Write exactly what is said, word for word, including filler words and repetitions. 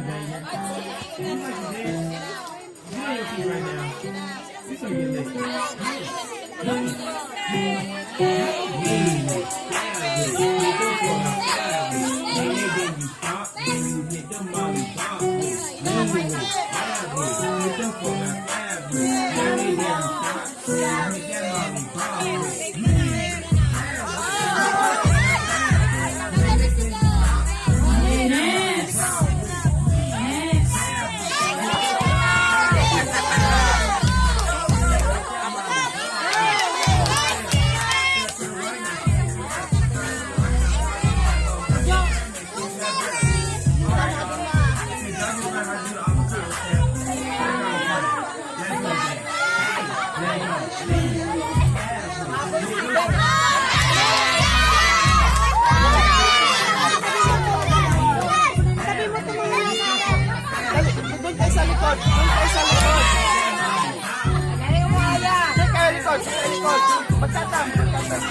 You know your feet right now. This is your leg. Doon kayo sa likod. Doon kayo sa likod. Doon kayo likod. Doon kayo likod. Magtatang. Magtatang.